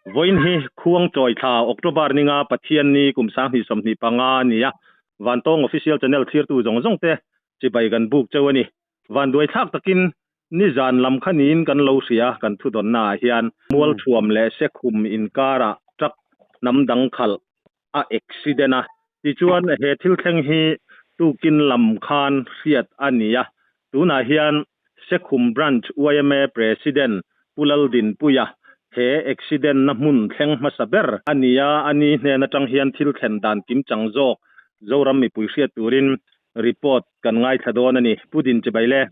Vawiin hi Khuang Chawi thla October ninga Pathianni kum 2025 a ni a, Vantawng Official Channel thlirtu zawng zawng te chibai kan buk cheu a ni. Vanduai thlak takin nizan lam kha niin kan lo hria kan thudawnna ah hian Mualthuam leh Sekhum inkarah truck hnam dang khalh a accident a, tichuan he thil thleng hi tukin lam khan hriat a ni a, tunah hian Sekhum Branch yma President Pu Laldinpuia he accident na hmun thleng hmasa ber a ni a, a ni hnen atang hian thil thlen dan kimchang zawk Zoram mipui hriat turin report kan ngaithla dawn a ni. Pu Din Chibai le.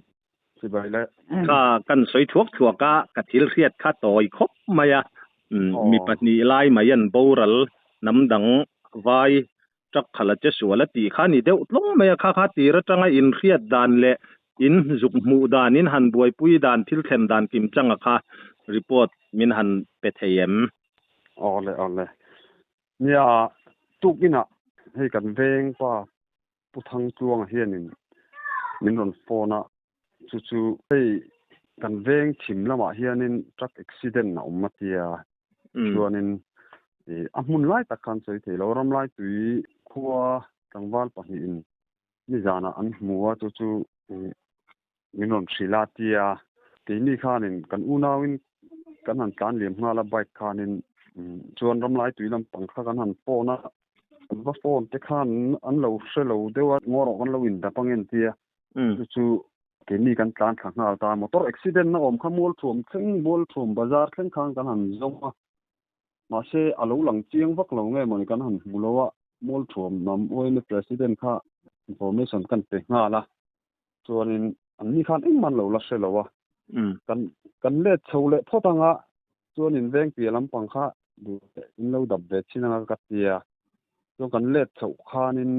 Chibai le. Kha kan sawi thuak thuak a, ka thil hriat kha tawi khawp mai a. Mi pahnih lai mai an boral hnam dang vai truck khalh a che sual a tih kha a ni deuh tlawng mai a. Kha kha tir atanga in hriat dan leh in zuk hmuh dan, in han buaipui dan, thil thlen dan kimchanga kha report min han pe thei em? Awle awle. Nia tukinah hei kan veng pa Pu Thangtluanga hianin min rawn phone a, chu chu hei kan veng thim lamah hianin truck accident a awm a tia, chuanin a hmun lai tak khan sawi thei lo, Ramlaitui khua tlangval pahnihin nizanah an hmu a, chu chu min rawn hrilh a tia, keini khanin kan unauin kan han tlan liam nghal a bike khanin chuan Ramlaitui lampang kha kan han phone a, Kan va phone te khan an lo hre lo deuh a, ngaw rawh kan lo indap ang en tia. Chu chu keini kan tlan thla nghal ta. Motor accident na awm kha Mualthuam thleng, Mualthuam bazar thleng khan kan han zawng a. Mahse a lo lang chiang vak lo nge mawni kan han hmu lo a, Mualthuam lam yma president kha information kan pe nghal a. Chuanin anni khan engmah an lo la hre lo a. Kan kan let chho leh phawt ang a, chuanin veng piah lampang kha duh leh in lo dap ve chin anga ka ti a. Chuan kan let chhoh khanin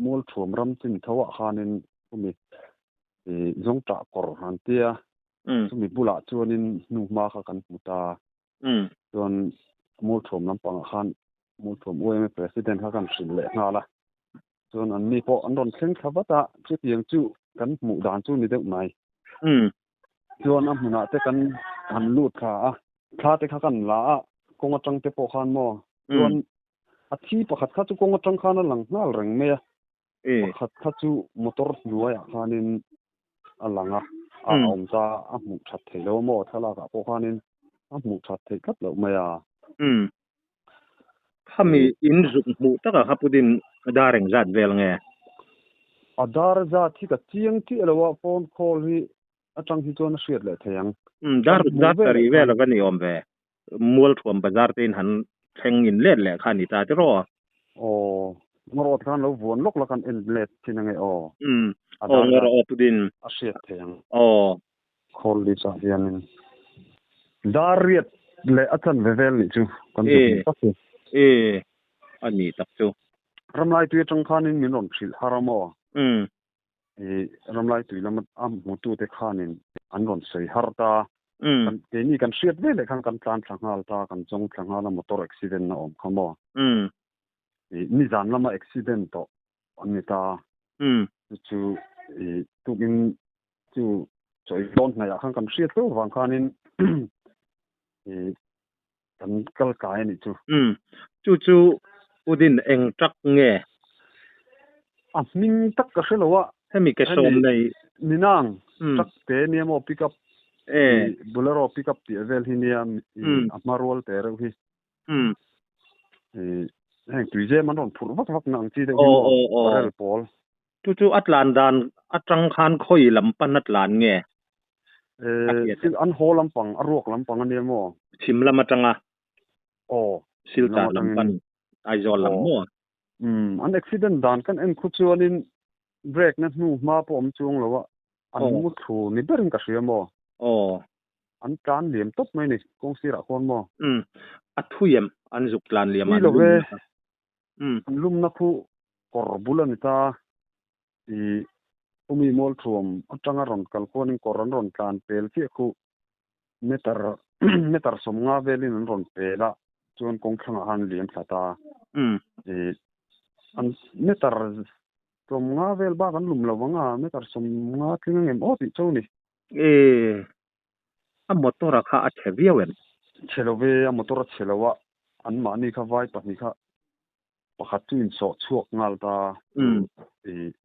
Mualthuam ram chin tho ah khanin chumi ih zawngṭah kawr an tia, chumi bulah chuanin hnuhma kha kan hmu ta. Chuan Mualthuam lampangah khan Mualthuam yma President kha kan hrilh leh nghal a. Chuan an ni pawh an rawn thleng thla vat a, chutiang chu kan hmuh dan chu ni deuh mai. Chuan a hmunah te kan han lut thla a, thla te kha kan la a, kawng atang te pawh khan maw. Chuan a thi pakhat kha chu kawng atang khan a lang nghal reng mai a, pakhat kha chu motor hnuaiah khanin a lang a, a awm ta a hmuh that theih lo a maw thlalakah pawh khanin a hmuh that theih tlat loh mai a. Khami in zuk hmuh takah kha Putin dar eng zat vel nge? A dar zat hi ka chiang chiah lo a, phone call hi atang hi chuan a hriat leh thei ang. Umm dar zat sarih vel a va ni awm ve. Mualthuam bazar te in han thleng in let leh kha a ni ta tiraw? Aw, Ngawrawt khan lo vuan lawk la kan en let thin ange aw. Umm, aw Ngawrawt aw Putin. A hriat thei ang. Aw. Call list ah hianin dar riat leh a chanve vel nih chu kan duh hmuh tak hi. E, a ni tak chu. Ramlai tui atang khanin min rawn hrilh har a maw? Umm. I ramlai tui lama a hmutute khanin an rawn sawi har ta. Umm. Kan keini kan hriat ve leh khan kan tlan thla nghal ta, kan zawng thla nghal a motor accident a awm kha maw? Umm. I nizan lama accident tawh an ni ta. Umm. Chu chu i tukin Chu chawi dawn hnaihah khan kan hriat hlauh vang khanin ih kan kal tlai a nih chu. Umm, chu chu Udin eng truck nge? A hming tak ka hre lo a. Hemi ke sawm nei. Minang truck te nia maw pickup ih Bolero pickup tih vel hi nia ih a hma rual te reuh hi. Umm. Ih heng tuizem an rawn phurh vak vak na ang chi deuh hi maw barrel pawl. Chu chu a tlan dan atang khan khawi lam pan a tlan nge? Eh, an haw lampang, a ruak lampang a nia maw? Chhim lam atanga? Aw, Silchar lam pan, Aizawl lam maw? Umm, an accident dan kan en khu chuanin brake na hnu hma pawh awm chuang lo a, an mu thlu ni berin ka hria maw? Aw. An tlan liam tawp mai ni, kawng sirah khuan maw? Umm, a thui em? An zuk tlan liam a? Thui lo ve. An lumna khu kawr bul a ni ta. I Umi Mualthuam atanga rawn kal khuanin kawr an rawn tlan pel chiah khu meter meter 50 velin an rawn pel a, chuan kawng thlangah khan liam thla ta. I an meter 50 vel bak an lum lo vang a, meter 50 tling ang em aw tih chu a ni. I a motor-a kha a chhe viau em? Chhe lo ve, a motor a chhe lo a, an mahni kha vai pahnih kha pakhat chu insawh chhuak nghal ta, chu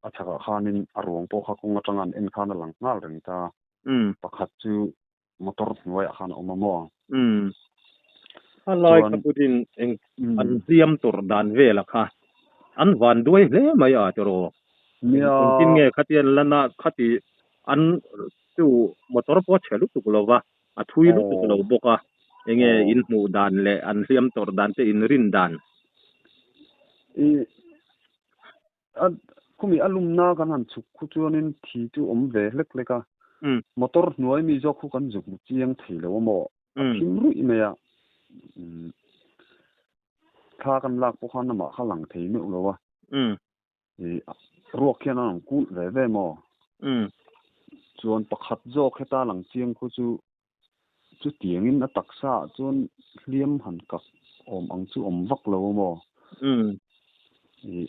a chhakah khanin a ruang pawh kha kawng atanga an en khan a lang nghal reng ta, pakhat chu motor hnuaiah khan a awm a maw? A lai kha putin eng an hliam tur dan vela kha an van duai hle mai a tiraw? Engtin nge khatian lana khati an chu motor pawh a chhe lutuk lova a thui lutuk lo bawk a, enge in hmuh dan leh an hliam tawrh dan te in rin dan? I a khumi a lumna kan han chhuk khu chuanin thi chu awm ve hlek hlek a, motor hnuai mi zawk khu kan zuk hmu chiang thei lo a maw? A thim ruih mai a, thla kan lak pawh khan amah kha lang thei meuh lo a. I ruak hian an rawn kulh ve ve maw? Chuan pakhat zawk heta lang chiang khu chu chutiangin a taksa ah chuan hliam han kak awm ang chu awm vak lo a maw? I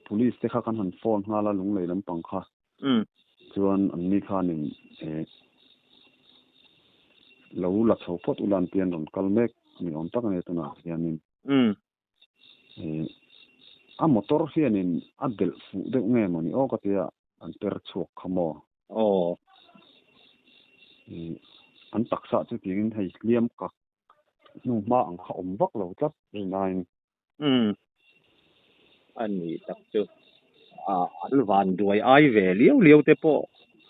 police te kha kan han phone nghal a lunglei lampang kha. Chuan anni khanin lo la chho phawt ula an tia an rawn kal mek ni awm tak a ni tunah hianin. A motor hianin a delh fuh deuh nge mawni aw ka tia an per chhuak kha maw? Aw. An taksa chu tingin hei hliam kak hnu hma ang kha awm vak lo tlat rinaiin. Umm. A ni tak chu. An van duai ai ve liau liau te pawh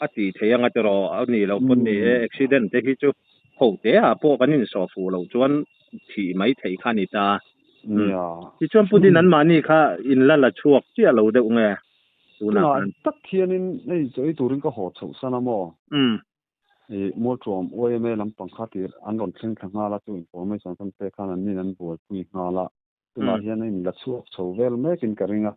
a tih theih anga tiraw a nih loh pawn ni e accident te hi chu ho te ah pawh kan insawh fuh loh chuan thih mai theih kha a ni ta. Nia. Tichuan Putin an mahni kha in la la chhuak chiah lo deuh nge tunah khan? Tunah tak hianin hei chaw ei turin ka haw chhoh san a maw? Umm. I Mualṭuam YMA lampang kha tir an rawn thleng thla nghal a chu information kan pek khan an nin an buaipui nghal a. Tunah hian a inla chhuak chho vel mekin ka ring a.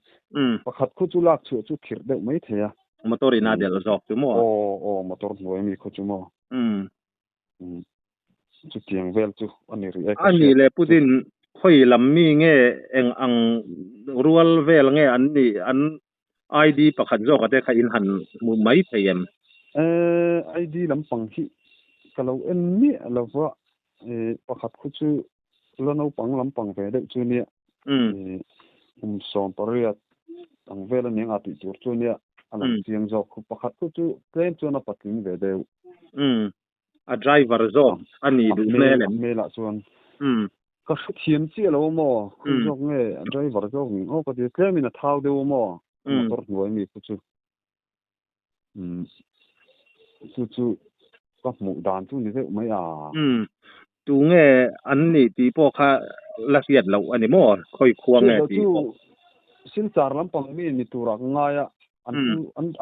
Pakhat khu chu lak chhuah chu khirh deuh mai thei a. Motor in a delh zawk chu maw? Aw, aw, motor hnuai mi khu chu maw? Chutiang vel chu a ni rih e ka hriat. A nih leh Putin khawi lam mi nge eng ang rual vel nge an nih an ID pakhat zawk a te kha in han hmu mai thei em? ID lampang hi ka lo en miah lo va, pakhat khu chu la naupang lampang ve deuh chu nia, kum 18 ang vel a nia tih tur chu nia a lang chiang zawk khu. Pakhat khu chu tlem chuan a patling ve deuh. A driver zawk a ni duh hmel em? A hmelah chuan ka hrethiam chiah lo maw? Khawi zawk nge a driver zawk ni aw ka ti tlemin a thau deuh maw? A motor hnuai mi khu chu. Chu chu ka hmuh dan chu ni deuh mai a. Tu nge an nih tih pawh kha la hriat loh a ni maw? Khawi khua nge tih pawh. Silchar lampang mi ni turah ka ngai a,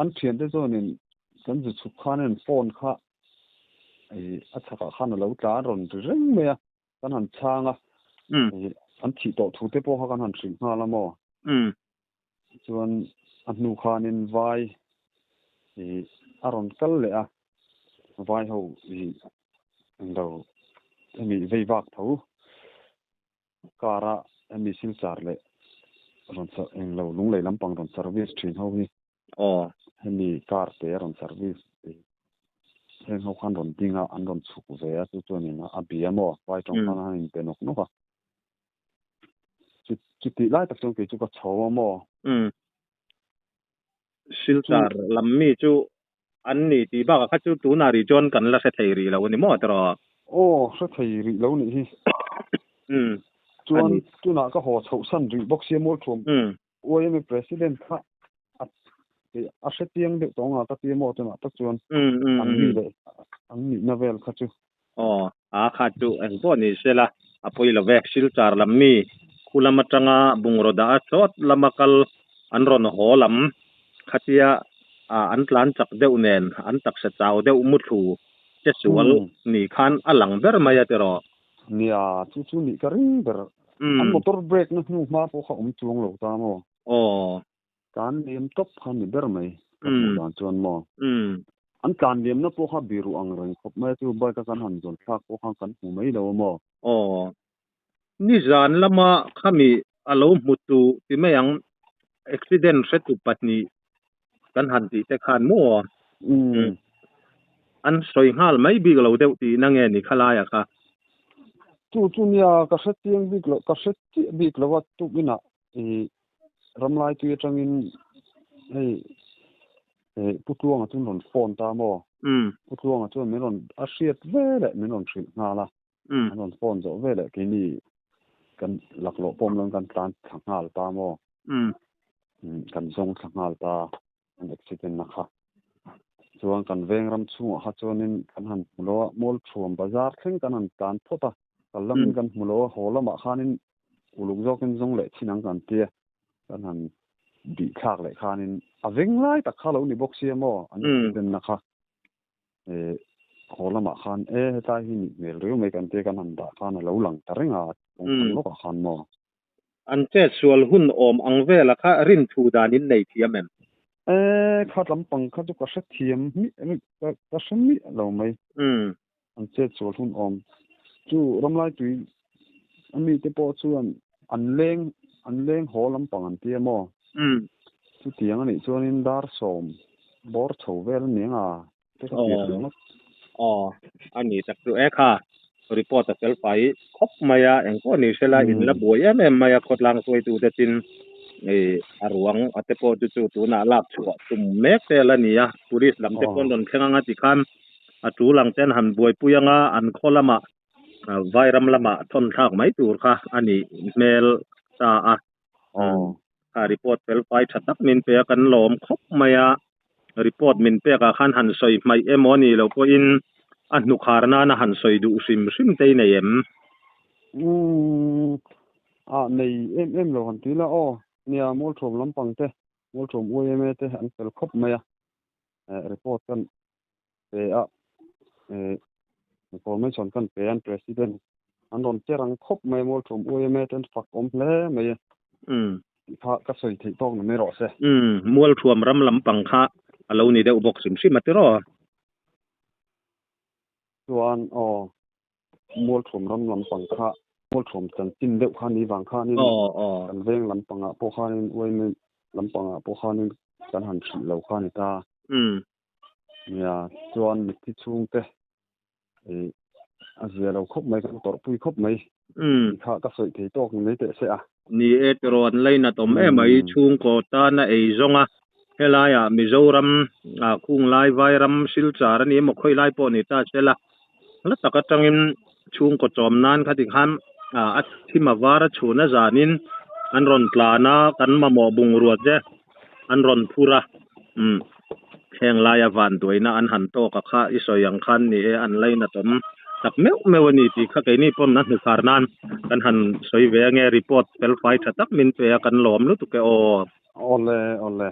an thiante chuanin kan zu chhuk khan an phone kha a chhakah khan a lo tla a rawn ri reng mai a, kan han chhang a, an thih tawh thu te pawh kha kan han hrilh nghal a maw? Chuan a hnu khanin vai a rawn kal leh a, vai ho englo hemi vei vak tho car a hemi silchar leh rawn englo lunglei lampang rawn service thin ho hi Aw. Hemi car te a rawn service heng ho khan rawn ding a, an rawn chhuk ve a, chu chuanin a bia maw, vai tawng khan a han inpe nawk nawk a. Chutih lai tak chuan kei chu ka chho a maw. Umm. Silchar lam mi chu an ni tih bakah kha chu tunah rih chuan kan la hre thei rih lo a ni maw tiraw? Aw, hre thei rih lo nih hi. Umm. Chuan tunah ka haw chhoh san rih bawk sia Mualthuam. Umm. YMA President kha a a hre chiang deuh tawh anga ka ti emaw tunah tak chuan an mi leh an nihna vel kha chu. Aw, a kha chu eng pawh ni se la, a pawi lo ve. Silchar lam mi khu lam atanga bungraw dah a sawt lama kal an rawn haw lam khatia an tlan chak deuh nen an taksa chau deuh muthlu che sual ni khan a lang ber mai a tiraw. Nia, chu chu nih ka ring ber. An motor brake na hnu hma pawh kha awm chuang lo ta maw? Aw. Tlan liam tawp kha ni ber mai ka hmuh dan chuan maw? An tlan liamna pawh kha biru ang reng khawp mai a chu bike a kan han zawn thlak pawh khan kan hmu mai lo a maw? Aw. Nizan lama khami a lo hmu tu ti mai ang accident hretu pahnih kan han tih te khan maw? An sawi nghal mai bik lo deuh tihna nge ni khalai a kha? Chu chu nia ka hre chiang bik lo, ka hre chiah bik lo a tukinah ih ramlai tui atangin hei ih Pu Tluanga chu rawn phone ta maw? Pu Tluanga chuan min rawn a hriat veleh min rawn hrilh nghal a, an rawn phone zawh veleh keini kan laklawh pawm lo kan tlan thla nghal ta maw? Kan zawng thla nghal ta. an accident na kha. Chuan kan veng ram chhungah kha chuanin kan han hmu lo a, Mualthuam bazar thleng kan han tlan phawt a, kal lamin kan hmu lo a, haw lamah khanin uluk zawkin zawng leh chin ang kan tia, kan han bih thlak leh khanin a veng lai tak kha lo ni bawk sia maw an accident na kha. Eh haw lamah khan e hetlai hi nih hmel riau mai kan tia kan han dah khan a lo lang ta reng a, kawngkhar lawkah khan maw. An chet sual hun awm ang vela kha rinthu dan in nei thiam em? E, kha lampang kha chu ka hre thiam miah ka hre miah lo mai. An chet sual hun awm chu Ramlaitui a mite pawh chuan an leng an leng haw lampang an tia maw? Chutiang a nih chuanin dar sawm bawr chho vel a ni ang a. Te ka tir ringawt. Aw, a ni tak chu e kha. Report a fel fai khawp mai a, engpawh ni sela in la buai em em mai a khawtlang hruaitute tin i a ruang a te pawh chu chu tunah lak chhuah tum mek te la ni a, police lam te pawh an rawn thleng anga tikhan a tul ang ten han buaipui anga an khaw lamah vairam lamah thawn thlak mai tur kha a nih hmel ta a. Kha report fel fai tha tak min pe a, kan lawm khawp mai a, report min pek ah khan han sawi hmaih emaw a nih loh pawhin a hnukhar nana han sawi duh hrim hrim te i nei em? Umm ah nei em em lo han ti la aw, nia Mualthuam lampang te, Mualthuam YMA te an fel khawp mai a, report kan pe a, information kan pe an president an rawn che rang khawp mai Mualthuam YMA te an fak awm hle mai a. Kha ka sawi theih tawk na mai rawh se. Mualthuam ram lampang kha a lo ni deuh bawk hrim hrim a tiraw? Chuan aw Mualthuam ram lampang kha Mualthuam chanchin deuh kha ni vang khanin kan veng lampangah pawh khanin YMA lampangah pawh khanin kan han hrilh lo kha ni ta. Nia, chuan mitthi chhungte ih a zia lo khawp mai, kan tawrhpui khawp mai tih kha ka sawi thei tawk ni mai teh se a. Ni e tiraw an lainat awm em mai, chhungkaw tana ei zawng a, helaiah Mizoram ah khunglai Vairam Silchar a ni emaw khawi lai pawh ni ta se la, hla tak atangin chhungkaw chawm nan kha tikhan a thim a var a chhun a zanin an rawn tlan a, kan mamawh bungrua che an rawn phur a, umm heng laia van duaina an han tawk a kha i sawi ang khan ni e an lainat awm tak meuh meuh a ni tih kha keini pawn a hnukhar nan kan han sawi ve ange report fel fai tha tak min pe a kan lawm lutuk e aw. Awle awle.